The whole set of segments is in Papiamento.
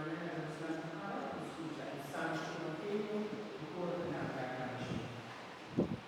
Rumannan laga nos lanta para pa nos skucha e Santu Evangelio di ora ku nan ta aklamashon.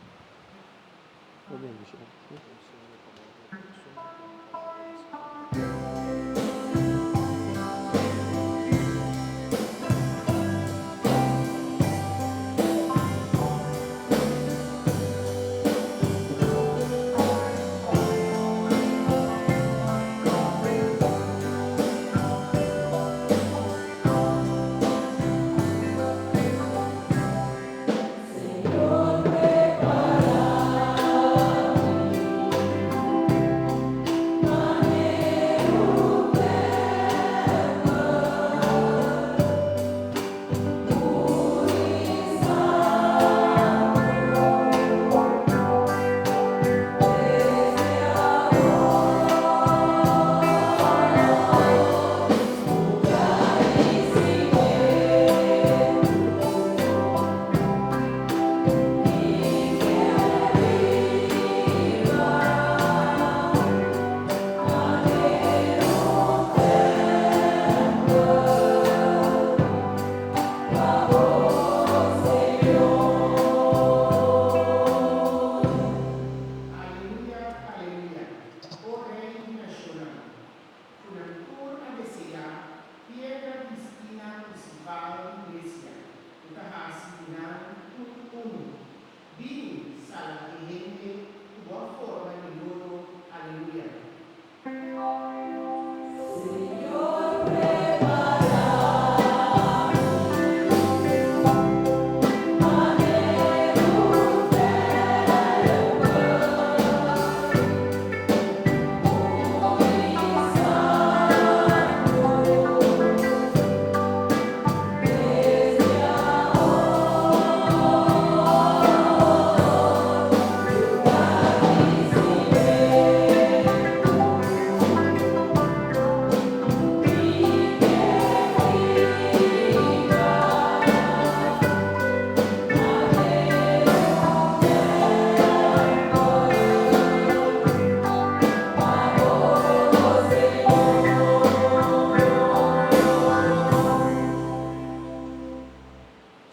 Aleluya, aleluya, o Rei di nashonnan, ku nan tur a deseá piedra di skina prinsipal di iglesia, ku ta hasi di nan tur unu. Bini, salba e hende ku bo a forma di lodo. Aleluya.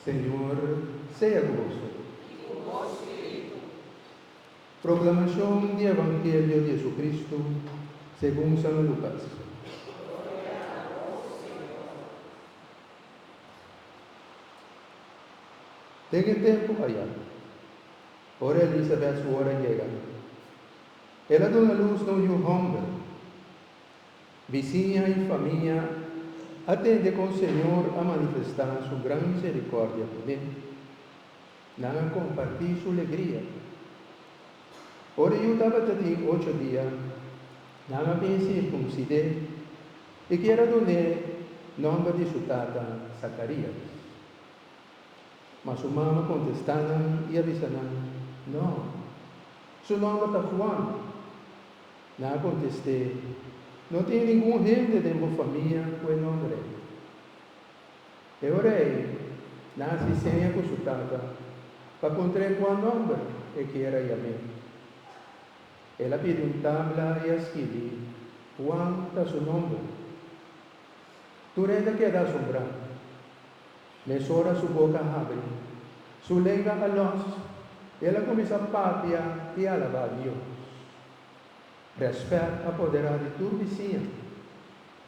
Señor sea ku boso. Proklamashon di Evangelio di Jesucristo segun San Lukas. Den e tempu ayá, ora Elisabet su ora yega, el a duna lus na un yu hòmber. Bisiña i famia a tende kon Señor a manifestá su gran miserikòrdia kuné. Nan a kompartí su legria. Ora e yu tabata tin ocho dia, nan a bin sirkunsid'é i kier a dun'é nòmber di su tata, Sakarías. Ma su mama kontestá nan i a bisa nan, No, su nòmber ta Huan. Nan a kontest'é, No tin ningun hende den bo famia ku e nòmber ei. E ora ei, nan a hasi seña ku su tata pa puntr'é kua nòmber e kier a yam'é. El a pidi un tabla i a skibi, Juan ta su nòmber. Tur hende a keda asombrá. Mesora su boka a habri, su lenga a lòs, i el a kuminsá papia i alabá Dios. Rèspèt a poderá di tur bisiña.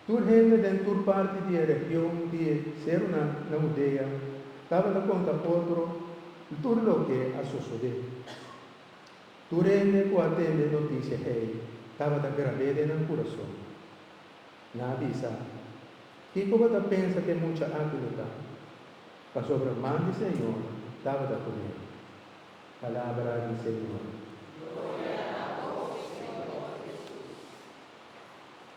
Tur hende den tur parti di e region di e serunan na Hudea tabata konta otro tur loke a sosodé. Tur hende ku a tende e notisia ei tabata grab'é den nan kurason. Nan a bisa, Kiko bo ta pensa ku e mucha aki lo ta? Pasobra man di Señor tabata kuné. Palabra di Señor.